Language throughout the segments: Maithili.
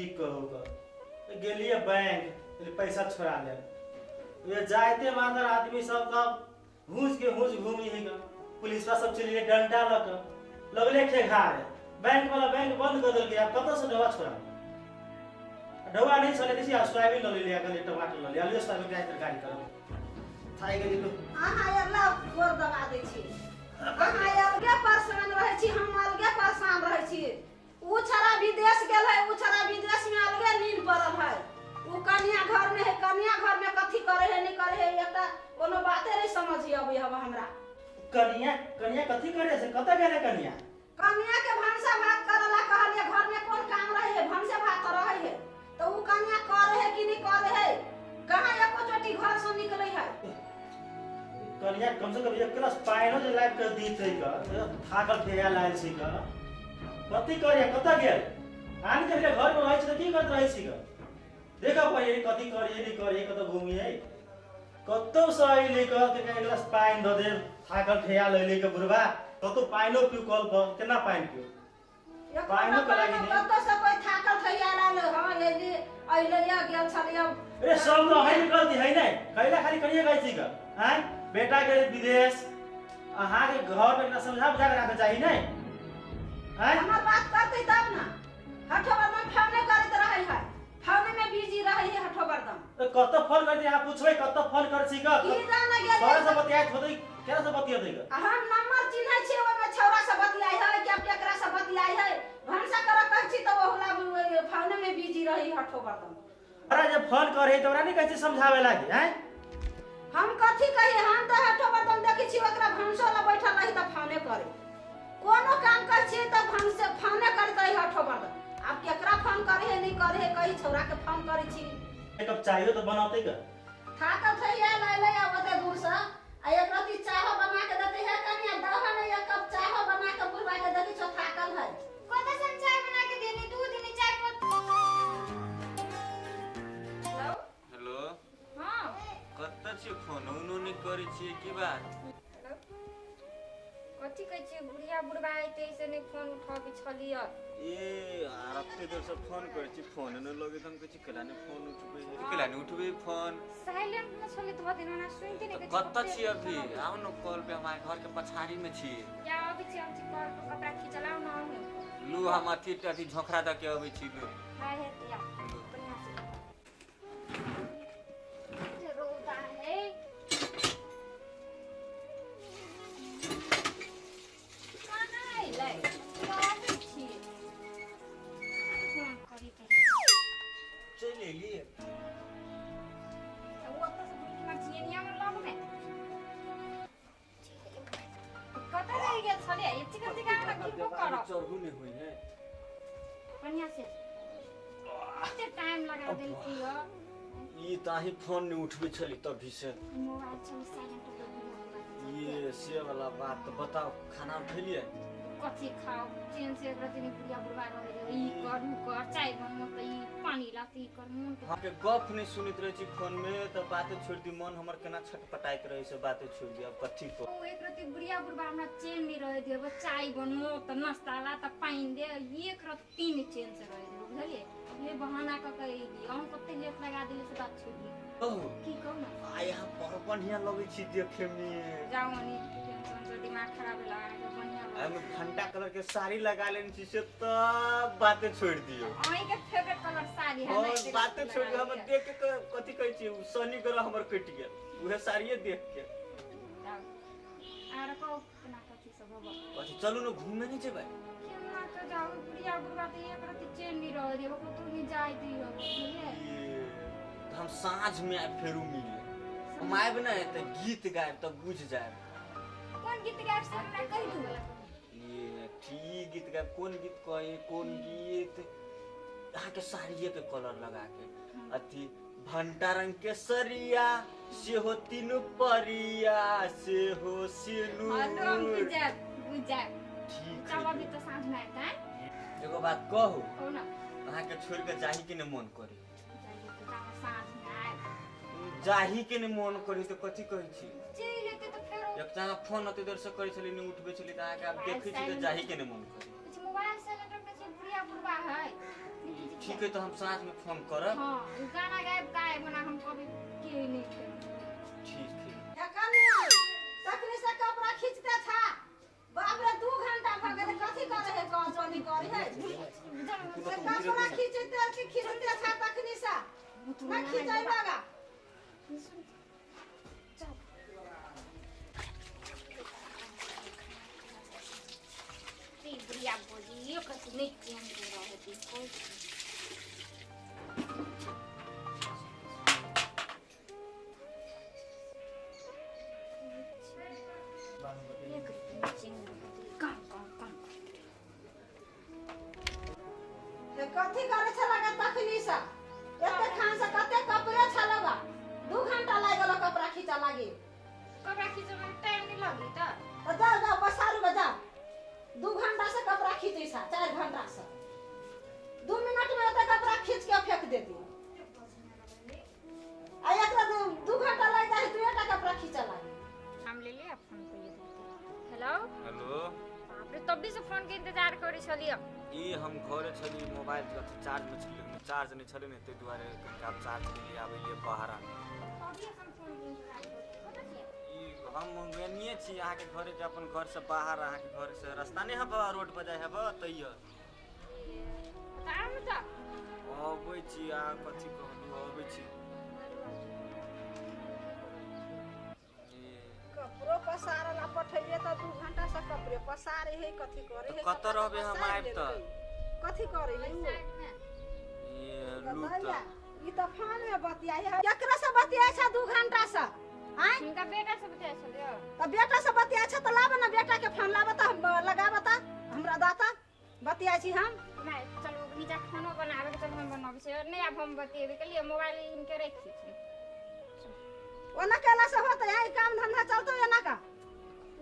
ठीक कहू कऽ गेलियै बैंक कहलियै पैसा छोड़ा लेब उहे जाइते मात्र आदमी सब तब हुँज के हुँज घूमी है कऽ पुलिसवा सब चलि गेलै डंटा लऽ कऽ लगले खेघारे बैंक वाला बैंक बंद कऽ देलकै आब कतऽसँ ढौआ छोड़ा ढौआ नहि छलै देखिए आब सोयाबीन लऽ लेलियै कहलियै टमाटर लऽ लिअ आलू सोयाबीन के तरकारी करब थाकि गेली लोक। अहाँ अगला गोर दबा दै छी अहाँ अलगे परेशान रहै छी हम अलगे परेशान रहै छी उ छड़ा विदेश गेल है उ छड़ा विदेश में अलगे नींद पड़ल है उ कनिया घर में है कनिया घर में कथी करे है नहीं करे है एकटा कोनो बाते नहीं समझ अबै हब हमरा कनिया कनिया कथी करे से कतऽ गेलै कनिया कनिया के भनसा भात करे ला कहलिए घर में कोन काम रहे है भनसा भात तो रहे है तो उ कनिया करे है कि नहीं करे है कहाँ एको चोटी घर से निकले है कनिया कम से कम एक गिलास पानिओ जे लाबि कऽ दैतै कऽ थाकल ठेहिया लायल छै कऽ कथी करिया कतऽ गेल आन के घर में रहै छी तऽ की करैत रहै छी कऽ देखऽ पड़ियै कथी करियै नहि करियै कतऽ घुमियै कतौ से अयली कऽ तऽ एक गिलास पानि दऽ देब थाकल ठेहिया लैली कऽ बुढ़बा कतौ पानिओ पीउ कल पर केना पानि पीउ पानिओ के लागि नहि। कतौ से कोई थाकल ठहिया लायल हँ अयली अयलै गेल छलियै अरे सब तो है गलती है नहीं कैला खाली करिए गई छी का हैं बेटा के विदेश अहाँ के घर में इतना समझा बुझा के रखना चाहिए नहीं हैं हमर बात करतै तब ना हठो बर्दम फोने करैत रहै है फोने में बिजी रहै है हठो बर्दम तो कत फोन कर अहाँ पूछबै कत फोन कर छी का की जाने गेल सर से बतियाइत होतै केना से बतियतै का आ हम नंबर चिन्है छियै ओहिमे छौड़ा से बतियाइ है कि आब केकरा से बतियाइ है भनसा करऽ कहै छी तऽ ओहला फोने में बिजी रहै हठो बर्दम अरे जब फोन करे तो ओकरा नहीं कहै छी समझावे लागी हैं हम कथी कही हम तऽ हठो बर्दम देखै छी ओकरा भनसो ला बैठल रही तऽ फोने करे कोनो काम करै छियै तऽ भनसे फोने करैत रही हठो बर्दम आब केकरा फोन करे है नहीं करे है कही छौड़ा के फोन करै छी एक कप चायो तो बनौतै का थाकल थैया अयलै आ ओते दूर से आ एक रत्ती चाहो बना के देते है कनिया दह ने एक कप चाहो बना के बुढ़वा के देखै छो थाकल है कतऽ से हम चाय बना के देनी दूध देनी चाय पत्ती हेलो हेलो हाँ कतऽ छियै फोन उनो नहि करै छियै की बात हेलो कथी कहै छियै बुढ़िया बुढ़बा अयतै से नहि फोन उठबै छलियै ए आर एते देर से फोन करै छी फोन नहि लगै तऽ हम कहै छी केला नहि फोन उठबै केला नहि उठबै फोन साइलेंट मे छलै धऽ देने ओना सुनिते नहि तऽ कतऽ छी अभी आउ ने कॉल पे हमारे घर के पछाड़ी में छी या अबै छी हम छी कल पर कपड़ा खींचल आउ ने अहूँ लू हम अथी अथी झोंखरा दऽ के अबै छी लू हाय हे या बढ़िया से जे रौदा है कहाँ अयलै अबै छी फोन करी के चलि एलियै ओ ओतऽ से घुमि के चिनिया में लगमे कतऽ रहि गेल छलै एते कते गाना की करब चढ़ू नहि होइ है बढ़िया से कते टाइम लगा देलकी हो ई तऽ अहीं फोन नहि उठबै छली तभी से मोबाइल छल साइलेंट ये से वाला बात तऽ बताउ खाना खेलियै कथी खाओ चैन से एक रति बुढ़िया बुढ़वा रहे जे ई कर ऊ कर चाय बनबो तऽ ई पानी ला तऽ ई कर मोन के अहाँके गप नहि सुनैत रहै छी फोनमे तऽ बाते छोड़ि दी मन हमर केना छटपटाइत रहै से बाते छोड़ि दी आब कथी कहू ओ एक रति बुढ़िया बुढ़वा हमरा चैन नहीं रहे देबो चाय बनबो तऽ नाश्ता ला तऽ पानि दे एक रत्ती नहि चैन से रहे देबो बुझलियै ये बहाना कऽ के अयली अहूँ कते लेट लगा देली से बात छोड़ि दियौ कहू की कहू ने आइ अहाँ बड़ बढ़िया लगै छी देखे मे जाउ अनी टेंशन से दिमाग खराब भेल अहाँके बढ़िया एहिमे घंटा कलर के साड़ी लगा लेने छी से तब बाते छोड़ि दियौ अहीं के फेवरेट कलर साड़ी है और बाते छोड़ि दियौ हमर देख के कथी कहै छी उ शनि ग्रह हमर कटि गेल उहे साड़िये देख के आर कहू केना कथी सब होबो अच्छा चलू ने घूमे नहीं जेबै केना के जाउ बुढ़िया बुढ़वा तऽ एक रति चैन नहीं रहे देबो कतौ नहीं जाय दियो बुझलियै ये, तऽ हम साँझ में आबि फेरू मिले हम आबि ने तऽ गीत गायब तऽ बुझि जायब कोन गीत गायब से हमरा कहि दू ये ठीक गीत गायब कोन गीत कही कोन गीत अहाँके साड़िये के कलर लगा के अथी भंटा रंग के सरिया सेहो तीनू परिया सेहो हाँ तो हम सिनूर बुझ जायब बुझ जायब ठीक चल है अभी तो साँझ में आयत हैं एगो बात कहू कहू ना अहाँके छोड़ के जाही के नहि मन करे जाइए तो जाओ साँझ में आयब जाही के नहि मन करे तऽ कथी कहै छी चलि एतै तऽ फेरो एक तऽ अहाँ फोन ओते देर से करै छली नहि उठबै छली तऽ अहाँके आब देखै छी तऽ जाही के नहि मन करे मोबाइल साइलेंट रखने छियै बुढ़िया बुढ़बा है ठीक है, तऽ हम साँझ में फोन करब। हाँ, गाना गायब गायब ओना हम कभी के नहीं थे। ठीक है। कन्या तखनी से कपड़ा खींचते था, बाप रे 2 घंटा भ गेलै, कथी करे है, गाँव चली करे है, से कपड़ा खींचते खींचते था तखनी से ना खींचे लगा। बुढ़िया बोली ये कथी नहीं चैन से रहती कोई। कथी करे छलगा तखनी से, एते खान से कते कपड़े छलगा, 2 घंटा लागि गेल कपड़ा खींचा लागी। कपड़ा खींचे में टाइम नहीं लगी त जाओ जाओ पसारू में जाओ, 2 घंटा से कपड़ा खींचे सा, 4 घंटा से 2 मिनट में एते कपड़ा खींच के फेंक देती, आ एकरा 2 घंटा लागि जाए 2टा कपड़ा खींचा लागी। हम ले ले फोन को। हेलो हेलो, बाप रे तभी से फोन के इंतजार करे छलियो। ई हम घरे छली, मोबाइल अथी चार्ज में छली, चार्ज नहीं छले ने, ताहि दुआरे कनिका चार्ज के लिए आबै लिए बाहर। तभी हम फोन के इंतजार करे छी। ई हम मंगेनिए छी अहाँ के घरे, जे अपन घर से बाहर अहाँ के घर से रास्ता नहीं हब, रोड पर जाय हब तैयो बताउ न त अबै छी। अहाँ कथी कहलु अबै छी? कपड़ो पसारला पठैलिए त 2 घंटा से कपड़े पसारे है, कथी करे है, कत रहबे हम आइब त कथी करे है ये लू त ई त फोन में बतियाई है, केकरा से बतियाई छ 2 घंटा से? आय हुनका बेटा से बतियाई छलियो। त बेटा से बतियाई छ त लाब न बेटा के फोन, लाब त हम लगाब त हमरा दाता बतियाई छी हम। नहीं चलू नीचा खानो बनावे के, चल हम बनाबै छी, नहीं आब हम बतिएबे के लिए मोबाइल इनके राखि छी। ओना केला से होत है काम धंधा चलतो एना का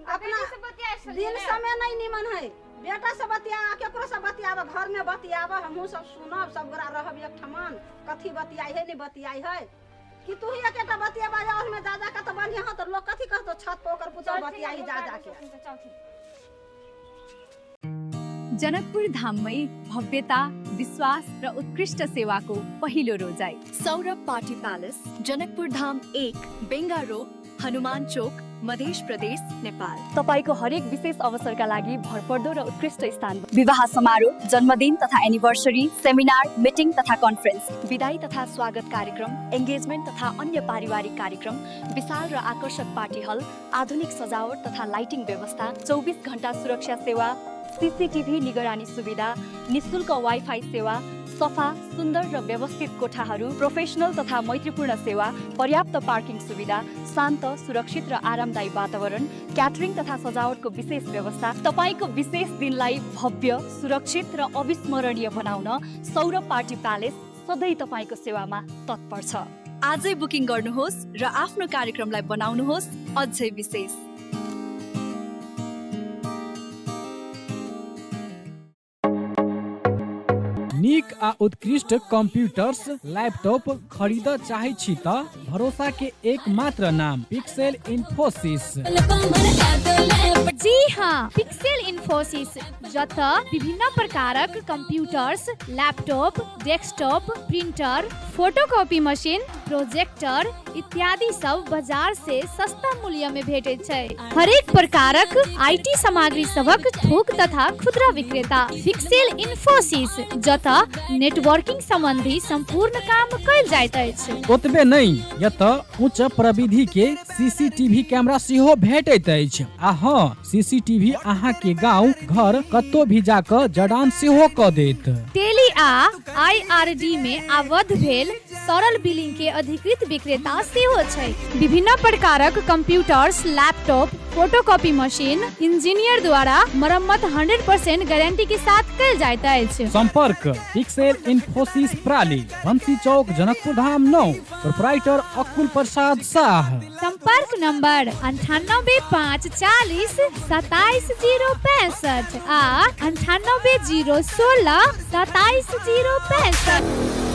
अपना से बतियाई छलियो। दिन समय नहीं निमन है, बेटा से बतिया केकरो से बतियाब, घर में बतियाब, हमहू सब सुनब, सब गोरा रहब एक ठमान, कथी बतियाई है नहीं बतियाई है कि तू ही एकेटा बतियाबा और में जा जा के त बढ़िया हो त लोग कथी कहतो, छत पर ओकर पुतोह बतियाई जा जा के। जनकपुर धाममै भव्यता, विश्वास र उत्कृष्ट सेवाको पहिलो रोजाइ Saurabh party palace, Janakpur Dham 1, Benga road, Hanuman Chowk, Madhesh Pradesh, Nepal. तपाईको हरेक विशेष अवसरका लागि भरपर्दो र उत्कृष्ट स्थान। विवाह समारोह, जन्मदिन तथा एनिभर्सरी, सेमिनार, मिटिङ तथा कन्फरेन्स, विदाई तथा स्वागत कार्यक्रम, एंगेजमेन्ट तथा अन्य पारिवारिक कार्यक्रम, विशाल र आकर्षक पार्टी हल, आधुनिक सजावट तथा लाइटिङ व्यवस्था, 24 घण्टा सुरक्षा सेवा, सीसीटीभी निगरानी सुविधा, निःशुल्क वाइफाई सेवा, सफा, सुन्दर र व्यवस्थित कोठाहरू, प्रोफेसनल तथा मैत्रीपूर्ण सेवा, पर्याप्त पार्किङ सुविधा, शान्त, सुरक्षित र आरामदायी वातावरण, क्याटरिङ तथा सजावटको विशेष व्यवस्था। तपाईको विशेष दिनलाई भव्य, सुरक्षित र अविस्मरणीय बनाउन सौरभ पार्टी प्यालेस सधैँ तपाईको सेवामा तत्पर छ। आजै बुकिङ गर्नुहोस् र आफ्नो कार्यक्रमलाई बनाउनुहोस् अझै विशेष। नीक आ उत्कृष्ट कंप्यूटर्स लैपटॉप खरीद चाहै छी त भरोसा के एकमात्र नाम पिक्सेल इन्फोसिस। जी हाँ, पिक्सेल इन्फोसिस, जतऽ विभिन्न प्रकारक computers, laptop, desktop, printer, photocopy machine, projector इत्यादि सब बाजार से सस्ता मूल्य में भेटैत छै। हरेक प्रकारक IT सामग्री सबक थोक तथा खुदरा विक्रेता पिक्सेल इन्फोसिस, जतऽ नेटवर्किंग संबंधी संपूर्ण काम कयल जाइत अछि। ओतबे नहि, एतऽ उच्च प्रविधि के सीसीटीवी कैमरा सेहो भेटैत अछि। आ हाँ, सीसीटीवी अहाँ के गांव घर कतौ भी जाकऽ जड़ान सेहो कऽ देत। टेली आ आईआरडी में आबद्ध भेल सरल बिलिंग के अधिकृत विक्रेता सेहो छै। विभिन्न प्रकारक computers, laptop, photocopy machine engineer द्वारा मरम्मत 100% गारंटी के साथ कयल जाइत अछि। संपर्क पिक्सेल इन्फोसिस प्राली, बंसी चौक, जनकपुर धाम 9, प्रोपराइटर अकुल प्रसाद शाह। संपर्क नंबर 98 5 40 27 0 65 आ 98 0 16 27 0 65।